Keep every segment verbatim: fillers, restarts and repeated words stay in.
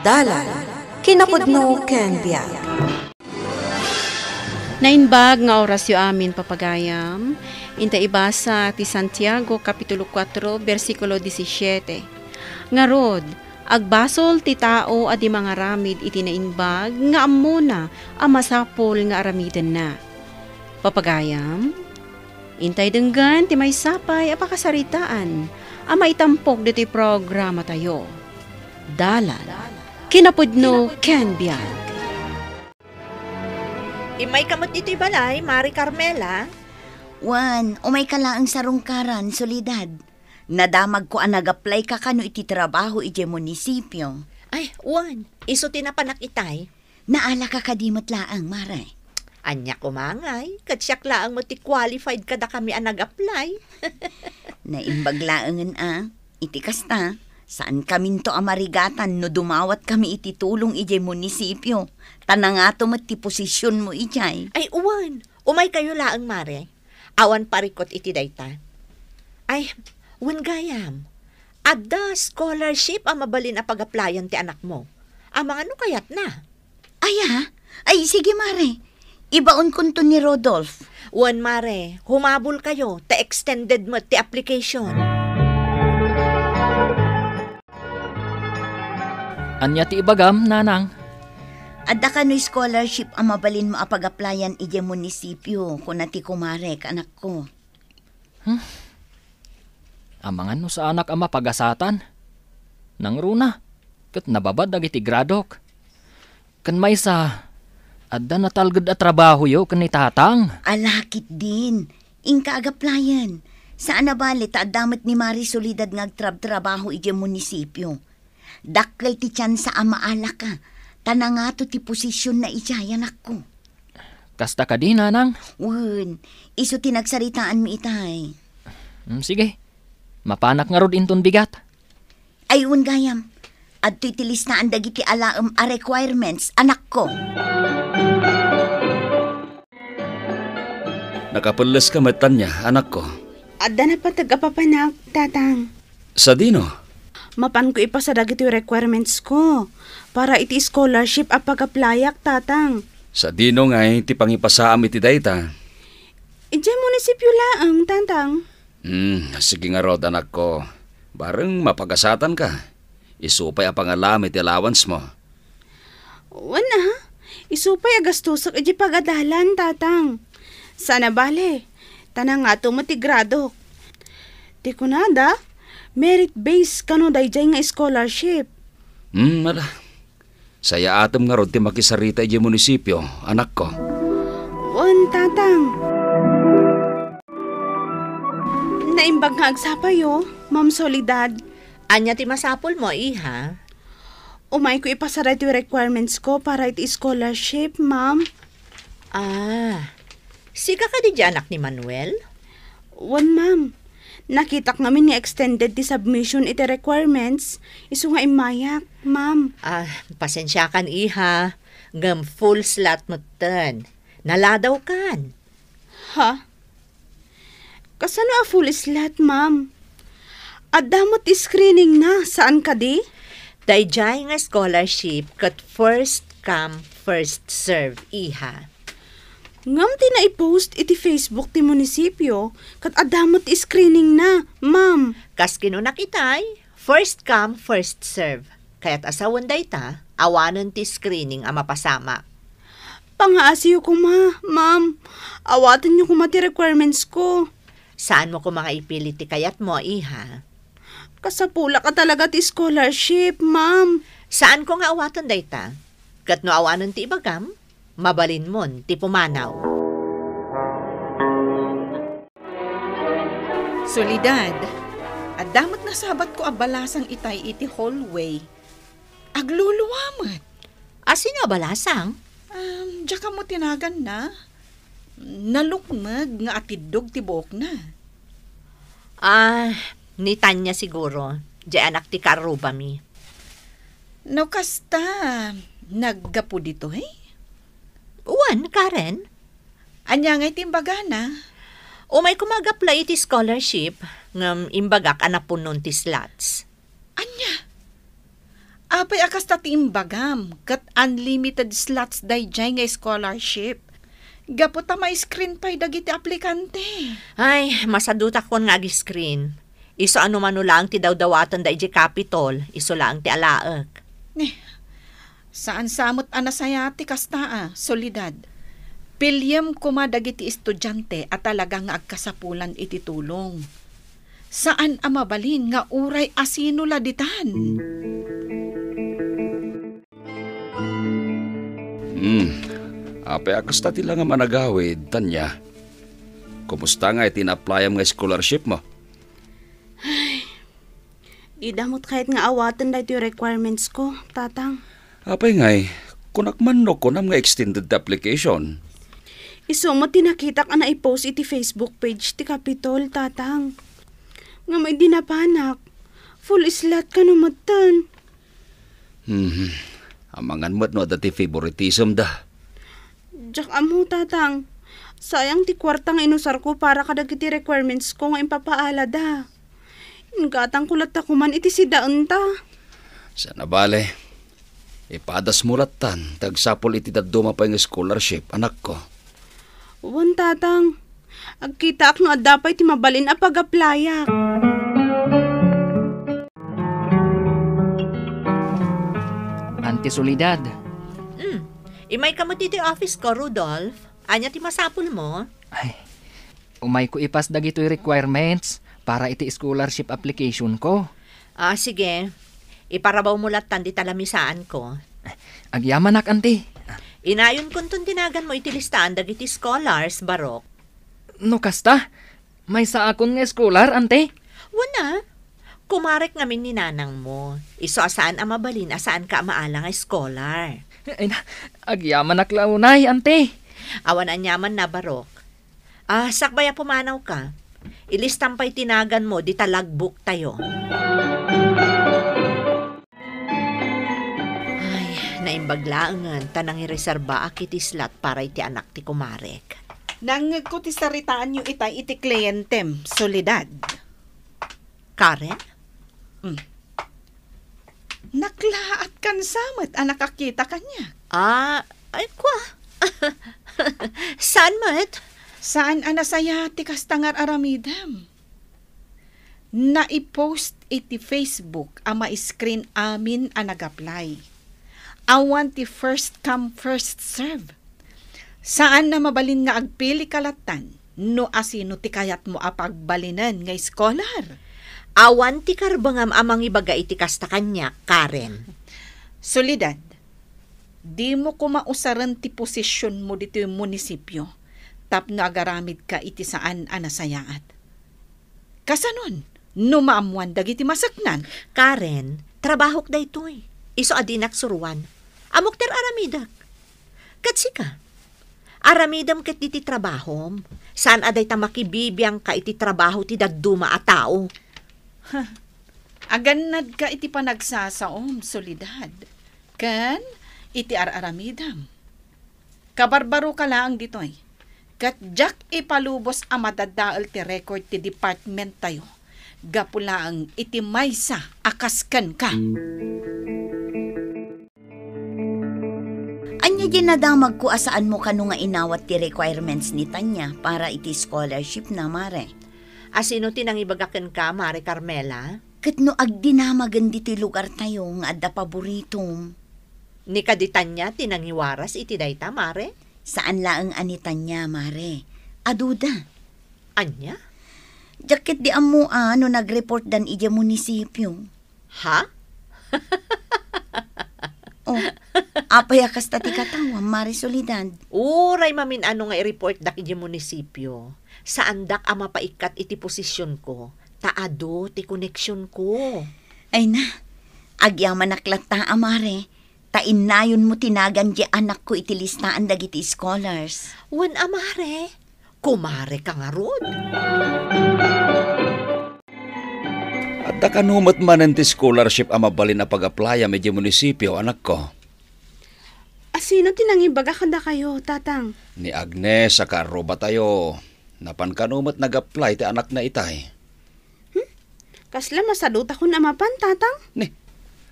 Dalan, kinapudno ken biag. Naimbag nga orasyo amin, papagayam. Inta ibasa ti Santiago, Kapitulo kuatro, bersikulo disisiete. Ngarud, agbasol ti tao a di mangaramid iti naimbag nga ammona a masapul nga aramidenna. Papagayam, intay denggen ti maysa pay a pakasaritaan a maitampok ditoy programatayo. Dalan, kinapudno ken biag. Immayka met ditoy balay, Mari Carmela? Wen, umayka laeng sarungkaran, Soledad. Nadamagko a nag-apply ka kano iti trabaho idiay munisipio. Ay, wen, isu ti napanak itay. Naalaka kadi met laeng, Mare? Ania koma ngay, ket siak laeng met ti qualified kadakami a nag-apply. Naimbag laengen a, iti kasta, saankaminto a marigatan no dumawatkami iti tulong idiay munisipio, ta nangato met ti posisionmo idiay. Ay, wen, umaykayo laeng, Mare. Awan parikut iti dayta. Ay, wen gayam, adda scholarship a mabalin a pag-applyan ti anakmo. Amangan no kayatna. Aya? Ay, sige, Mare. Ibaonkonto ni Rodolph. Wen, Mare, humabol kayo, ta extended met ti application. Ania ti ibagam, Nanang? Adda kano scholarship a mabalinmo a pag-applyan idiay munisipio, kuna ti kumarek, anakko. Hmm? Amangan no saanak a mapagasatan. Nangruna, ket nababad dagiti gradok. Ken maysa, adda natalged a trabahoyo ken ni Tatang. Ala, ketdin, inka ag-applyan. Saan a bale ta adda met ni Mari Soledad nga agtrabtrabaho idiay munisipio. Dakkel ti tiansa a maalaka, ta nangato ti posisionna idiay, anakko. Kasta kadi, Nanang? Wen, isu ti nagsaritaanmi itay. Mm, sige. Mapanak ngarud inton bigat. Ay, wen gayam. Adtoy ti listaan dagiti alaem a requirements, anakko. Nakapelleska met ania, anakko? Adda napateg a papanak, Tatang. Sadino? Mapanko ipasa dagitoy requirements ko para iti scholarship a pag-applyak, Tatang. Sadino ngay ti pangipasaam iti dayta? Idiay munisipyo laeng, Tatang. Hmm, sige ngarud, anakko. Bareng mapagasatanka. Isu pay a pangalam iti allowance mo. Wen a, isu pay a gastosek iti pagadalan, Tatang. Saan a bale, ta nangato met ti gradok. Ti kunada, merit-based kano daydiay nga scholarship. Hmm, ala. Sayaatem ngarud ti makisarita idiay munisipyo, anakko. Wen, Tatang. Naimbag nga agsapayo, Ma'am Soledad. Ania ti masapulmo, iha? Umayko ipasada ti requirements ko para iti scholarship, ma'am. Ah, sika kadi ti anak ni Manuel? Wen, ma'am. Nakitak ngamin nga extended ti submission iti requirements, isu nga immayak, ma'am. Ah, pasensiakan, iha. Ngem full slot metten. Naladawkan. Ha? Kasano a full slot, ma'am? Adda met ti screening na, saan kadi? Daydiay nga scholarship ket first come, first serve, iha. Ngem ti naipost iti Facebook ti munisipyo, ket adda met ti screening na, ma'am. Kas kinunak itay, first come, first serve. Kayat a sawen dayta, awanen ti screening a mapasamak. Pangaasiyo koma, ma'am. Awatenyo koma ti requirements ko. Saanmo koma nga ipili ti kayatmo, iha. Kasapulak a talaga ti scholarship, ma'am. Saanko nga awaten dayta. Ket no awanen ti ibagam, mabalinmon ti pumanaw. Soledad, adda met nasabatko a balasang itay iti hallway. Agluluwa met. Asino a balasang? Um, diak ammo ti naganna. Nalukmeg nga atiddog ti buokna. Ah, ni Tanya siguro. Diay anak ti kaarrubami. No kasta, naggapu ditoy? Wen, Karen. Ania ngay ti imbagana? Umay koma ag-apply iti scholarship, ngem imbagak a napunon ti slots. Ania? Apay a kasta ti imbagam, ket unlimited slots daydiay nga scholarship. Gapu ta ma-screen pay dagiti aplikante. Ay, masadutakon nga ag-screen. Isu a no mano laeng ti dawdawaten daydiay Capitol, isu laeng ti alaek. Eh, saan sa met a nasayaat ti kasta a, Soledad. Piliem koma dagiti estudiante a talaga nga agkasapulan iti tulong. Saan a mabalin nga uray asino la ditan. Hmm. Apay a kasta ti langam a nagawid, Tanya? Kumusta nga iti ina-applyam nga scholarship mo? Dida met kayat nga awaten daytoy requirements ko, Tatang. Apay ngay, kunak man no kunam nga extended ti application? Isu met ti nakitak a naipost iti Facebook page ti Capitol, Tatang. Ngem idi napanak, full slot kano metten. Hmm. Amangan met no adda ti favoritism da. Diak ammo, Tatang. Sayang ti kuarta nga inusarko para kadagiti requirements ko nga impapaalada. Inggatangko latta koman iti sidaenta. Saan a bale, ipadasmo lattan ti agsapul iti dadduma pay nga scholarship, anakko. Wen, Tatang. Agkitaak no adda pay ti mabalin a pag-applyak. Anti Soledad. Hmm. Imayka met iti office ko, Rudolph. Ania ti masapulmo? Ay, umayko ipas dagitoy requirements para iti scholarship application ko. Ah, sige. Iparabawmo lattan dita lamisaanko. Agyamanak, Anti. Inayonkonton ti naganmo iti listaan dagiti scholars, Barok. No kasta, maysaakon nga scholar, Anti? Wen a. Kumarek ngamin ni nanangmo. Isu a saan a mabalin a saanka a maala nga scholar. Ay na, agyamanak la unay, Anti. Awan aniamanna, Barok. Ah, sakbay a pumanawka. Ilistam pay ti naganmo dita logbooktayo. Ay, naimbag laengen ta nangireserbaak iti slot para iti anak ti kumarek. Nangngegko ti saritaanyo itay iti klientem, Soledad. Karen? Mm. Naklaat kan sa met a nakakita kaniak. Ah, ay, kwa. Saan met? Saan a nasayaat ti kasta nga ar-aramidem? Naipost iti Facebook a ma-screen amin a nag-apply. Awan ti first come, first serve. Saan a mabalin nga agpili ka lattan no asino ti kayatmo a pagbalinen nga scholar. Awan ti karbengam a mangibaga iti kasta kaniak, Karen. Soledad, dimo koma usaren ti posisionmo ditoy munisipio tapno agaramidka iti saan a nasayaat. Kasanon, no maammoan dagiti maseknan? Karen, trabahok daytoy. Isu a dinak suroan. Ammok ti ar-aramidek. Ket sika, aramidem ket diti trabahom. Saan a dayta makibibiangka iti trabaho ti dadduma a tao. Agannadka iti panagsasaom, Soledad, ken iti ar-aramidem. Kabarbaroka laeng ditoy, ket diak ipalubos a madadael ti record ti department tayo gapu laeng iti maysa a kas kenka. Ania diay nadamagko a saanmo kano nga inawat ti requirements ni Tanya para iti scholarship na, Mare? Asino ti nangibaga kenka, Mare Carmela? Ket no agdinamagen ditoy lugartayo nga adda paboritom. Ni kadi Tanya ti nangiwaras iti dayta, Mare? Saan laeng a ni Tanya, Mare. Aduda. Ania? Diak ketdi ammo a no nag-report dan idiay munisipio. Ha? Oh, apay a kasta ti katawam, Mare Soledad? Uray mamin-ano nga i-report dak idiay munisipio. Saandak a mapaikkat iti posisionko, ta adu ti koneksionko. Ay na, agyamanak latta a, Mare, ta innayonmo ti nagan diay anakko iti listaan dagiti scholars. Wen a, Mare, kumareka ngarud. Adda kano met manen ti scholarship a mabalin a pag-applyam idiay munisipio, anakko? Asino ti nangibaga kadakayo, Tatang? Ni Agnes a kaarrubatayo. Napan kano met nag-apply ti anakna itay. Hmm? Kasla masadutakon a mapan, Tatang? Ni,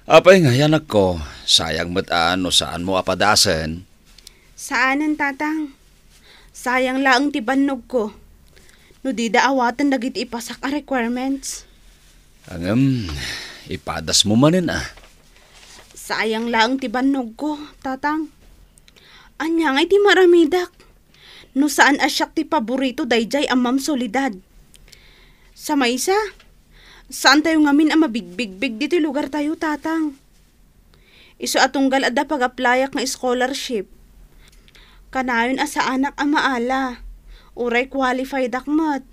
Apay nga, anakko, sayang met a no saanmo a padasen. Saanen, Tatang. Sayang laeng ti bannogko. No dida awaten dagiti ipasak a requirements. Ngem, ipadasmo manen a. Sayang laeng ti bannogko, Tatang. Ania ngay ti maramidek? No saan a siak ti paborito daydiay a Ma'am Soledad. Sa maysa, saantayo ngamin a mabigbigbig ditoy lugartayo, Tatang. Isu a tunggal adda pag-applyak nga scholarship. Kanayon a saanak a maala. Uray qualifiedak met.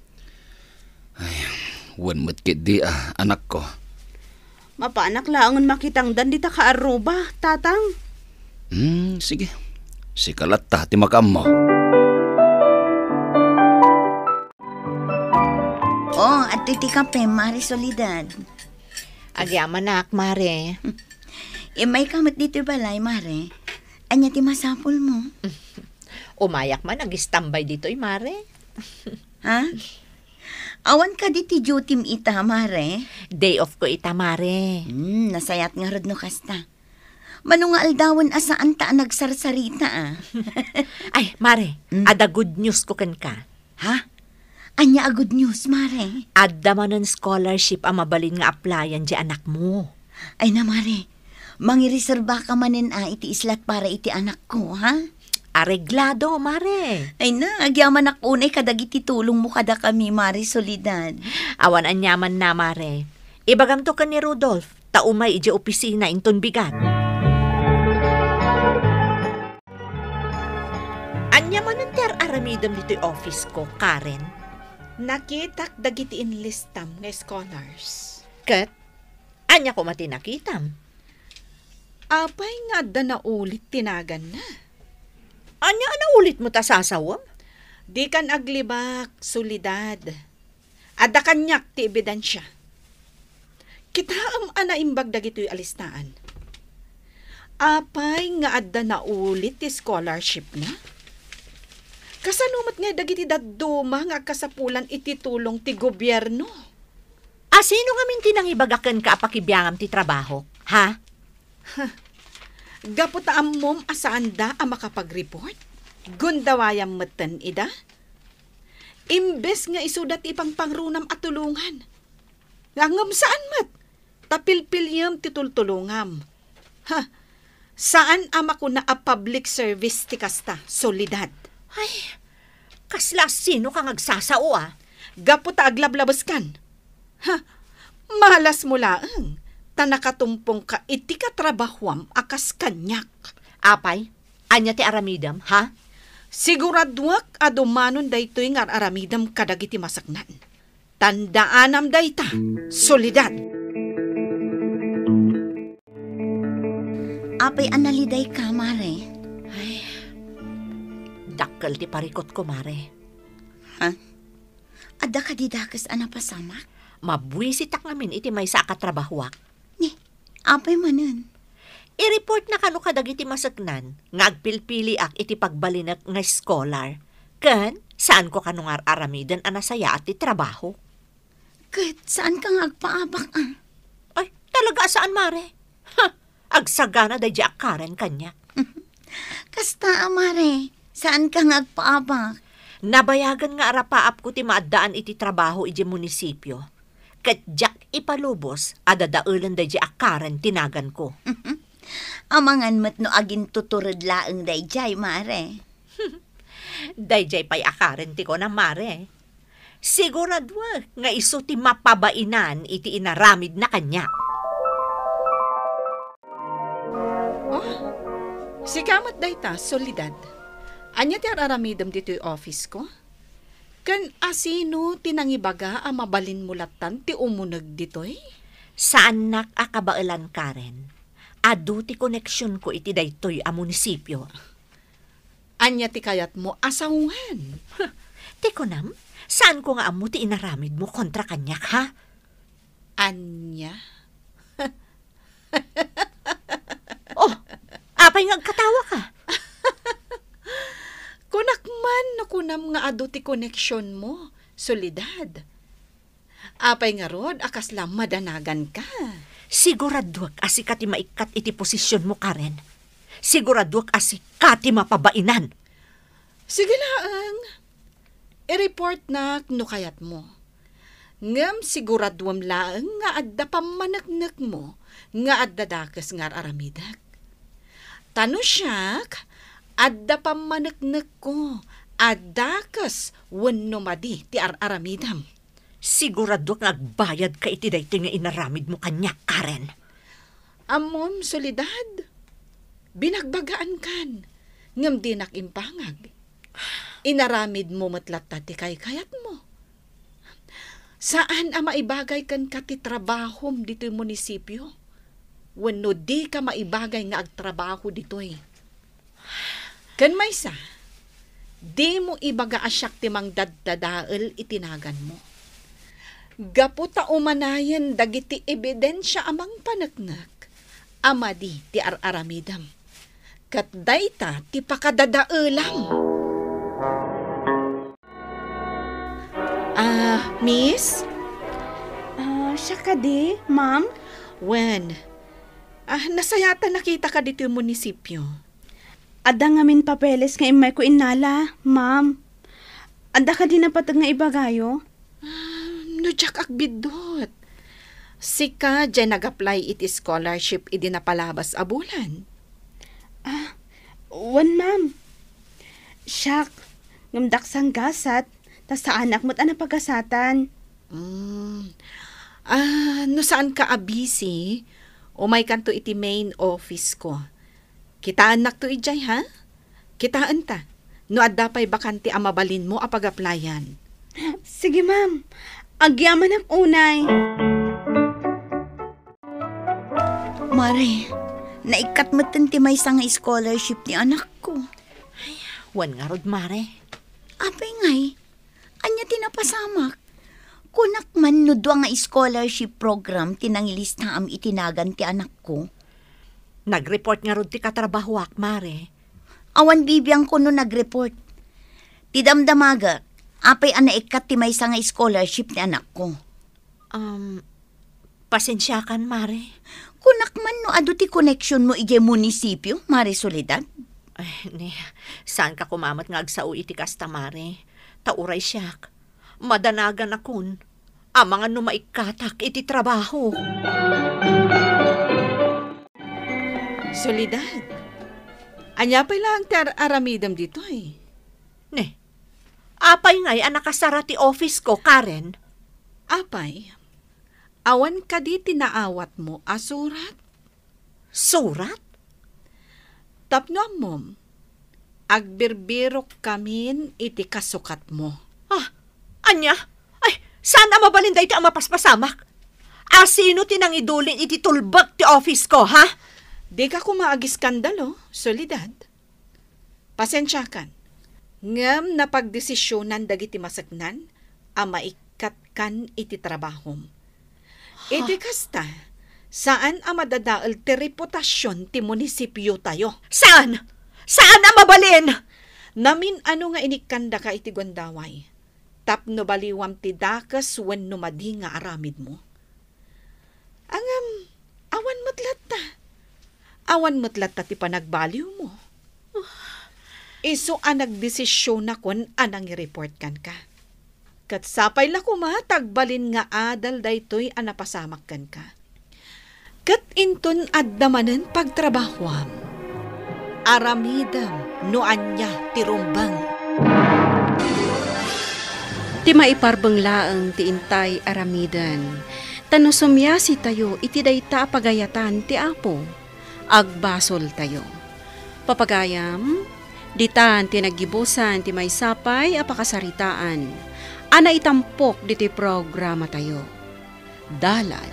Ay, wen met ketdi a, anakko. Mapanak laengen makitangdan dita kaarruba, Tatang. Hmm, sige. Sika latta ti makaammo. Oh, adtoy ti kape, Mare Soledad. Agyamanak, Mare. Immayka met ditoy balay, Mare. Ania ti masapulmo? Umayak man agistambay ditoy, Mare. Ha? Awan kadi ti duty-m ita, Mare? Day off ko ita, Mare. Hmm, nasayaat ngarud no kasta. Mano nga aldawen a saanta a nagsarsarita, a. Ay, Mare, Mm. adda good news ko kenka. Ha? Ania a good news, Mare? Adda manen scholarship a mabalin nga applyan ti anakmo. Ay na, Mare. Mangireserba ka manen a iti islat para iti anakko, ha? Areglado, Mare. Ay na, agyamanak unay kadagiti tulongmo kadakami, Mare Soledad. Awan aniamanna, Mare. Ibagamto ken ni Rudolph, ta umay idiay opisina inton bigat. Ania manen ti ar-aramidem ditoy office ko, Karen? Nakitak dagiti inlistam nga scholars. Ket ania koma ti nakitam? Apay nga adda naulit ti naganna? Ania a naulitmo ta sasawem? Dikan aglibak, Soledad. Adda kaniak ti ebidensia. Kitaem a naimbag dagitoy a listaan. Apay nga adda naulit ti scholarship-na? Kasano met ngay dagiti dadduma nga agkasapulan iti tulong ti gobierno? A sino ngamin ti nangibaga kenka a pakibiangam ti trabahok, ha? Gapu ta ammom a saanda a makapagreport, gundawayam metten ida. Imbes nga isuda ti ipangpangrunam a tulongan. Ngem saan met, ta pilpiliem ti tultulongam. Ha, saan a makuna a public service ti kasta, Soledad. Ay, kasla sino ka nga agsasao, a? Gapu ta aglablabeskan. Ha, malasmo laeng, ta nakatumpongka iti katrabahuam a kas kaniak. Apay, ania ti aramidem, ha? Siguraduak a dumanon daytoy nga ar-aramidem kadagiti masaknan. Tandaanam dayta, Soledad. Apay a nalidayka, Mare? Ay, dakkel ti parikutko, Mare. Ha? Adda kadi dakes a napasamak? Mabuisitak ngamin iti maysa a katrabahuak. Ni, apay manen? I-report na kano kadagiti maseknan nga agpilpiliak iti pagbalinek nga scholar, ken saanko kano nga ar-aramiden a nasayaat ti trabaho. Ket saanka nga agpaabak, a? Ay, talaga a saan, Mare. Ha! Agsagana daydi a Karen kaniak. Kasta a, Mare. Saanka nga agpaabak. Nabayagen nga arapaapko ti maaddaan iti trabaho idiay munisipio. Ket diak ipalubos a dadaelen daydi a Karen ti naganko. Amangan met no agintutured laeng daydiay, Mare. Daydiay pay a Karen ti kunam, Mare. Siguraduak nga isu ti mapabainan iti inaramidna kaniak. Oh, sika met dayta, Soledad. Ania ti ar-aramidem ditoy office ko? Ken asino ti nangibaga a mabalinmo lattan ti umuneg ditoy? Saannak a kabaelan, Karen. Adu ti koneksionko iti daytoy a munisipio. Ania ti kayatmo a sawen? Ti kunam, saanko nga ammo ti inaramidmo kontra kaniak, ha? Ania? Oh, apay nga agkatawaka? Kunak man no kunam nga adu ti koneksionmo, Soledad. Apay ngarud a kasla madanaganka? Siguraduak a sika ti maikkat iti posisionmo, Karen. Siguraduak a sika ti mapabainan. Sige laeng. I-reportnak no kayatmo. Ngem siguraduem laeng nga adda pammaneknekmo nga adda dakes nga ar-aramidek. Ta no siak, adda pammaneknekko a dakes wenno madi ti ar-aramidem. Siguraduak nga agbayadka iti daytoy nga inaramidmo kaniak, Karen. Ammom, Soledad, binagbagaankan, ngem dinak impangag. Inaramidmo met latta ti kaykayatmo. Saan a maibagay kenka ti trabahom ditoy munisipio, wenno dika maibagay nga agtrabaho ditoy. Ken maysa, dimo ibaga a siak ti mangdaddadael iti naganmo. Gapu ta umanayen dagiti ebidensia a mangpaneknek a madi ti ar-aramidem, ket dayta ti pakadadaelam. Ah, miss? Ah, siak kadi, ma'am? Wen. Ah, nasayaat a nakitaka ditoy munisipio. Adda ngamin papeles nga immayko innala, ma'am. Adda kadi napateg nga ibagayo? Ah, no diak agbiddut. Sika diay nag-apply iti scholarship idi napalabas a bulan? Ah, wen, ma'am. Siak, ngem daksan gasat, ta saanak met a napagasatan. Mm. Ah, no saanka a busy, umaykanto iti main office ko. Kitaennakto idiay, ha? Kitaenta. No adda pay bakante a mabalinmo a pag-applyan. Sige, ma'am. Agyamanak unay. Mare, naikkat metten ti maysa nga scholarship ti anakko. Wen ngarud, Mare. Apay ngay? Ania ti napasamak? Kunak man no dua nga scholarship program ti nangilistaam iti nagan ti anakko. Nag-report ngarud ti katrabahoak, Mare. Awan bibiangko no nag-report. Ti damdamagek, apay a naikkat ti maysa nga scholarship ti anakko? Um, pasensiakan, Mare. Kunak man no adu ti koneksionmo idiay munisipio, Mare Soledad? Ay, ni, saanka koma met nga agsao iti kasta, Mare. Ta uray siak, madanaganakon amangan no maikkatak iti trabaho. Soledad, ania pay laeng ti ar-aramidem ditoy? Ne, apay ngay a nakasara ti office ko, Karen? Apay, awan kadi ti naawatmo a surat? Surat? Tapno ammom, agbirbirokkamin iti kasukatmo. Ah, ania? Ay, saan a mabalin dayta a mapaspasamak? A sino ti nangidulin iti tulbek ti office ko, ha? Dika koma agiskandalo, Soledad. Pasensiakan, ngem napagdesisionan dagiti maseknan a maikkatkan iti trabahom. Iti kasta, saan a madadael ti reputasion ti munisipiotayo. Saan? Saan a mabalin? Namin-ano nga inikkandaka iti gundaway tapno baliwam ti dakes wenno madi nga aramidmo. Ngem, awan met latta. Awan met latta ti panagbaliwmo. Isu a nagdesisionakon a nangi-report kenka. Ket sapay la koma ta agbalin nga adal daytoy a napasamak kenka. Ket inton adda manen pagtrabahoam, aramidem no ania ti rumbeng. Ti maiparbeng laeng ti intay aramiden, ta no sumiasitayo iti dayta a pagayatan ti Apo, agbasoltayo. Papagayam, ditan ti naggibusan ti maysa pay a pakasaritaan a naitampok ditoy programatayo. Dalan,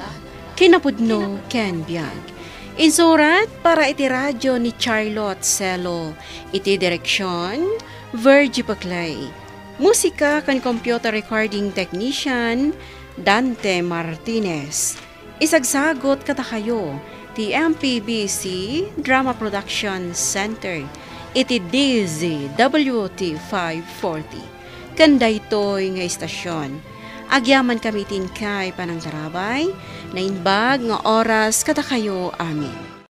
kinapudno ken biag. Insurat para iti radio ni Charlotte Celo. Iti direksion, Virgie Paclay. Musika ken computer recording technician, Dante Martinez. Isagsagut kadakayo ti M P B C Drama Production Center iti D Z W T five forty. Ken daytoy nga istasion, Agyamankami ti inkay panangtarabay, naimbag nga oras kadakayo amin.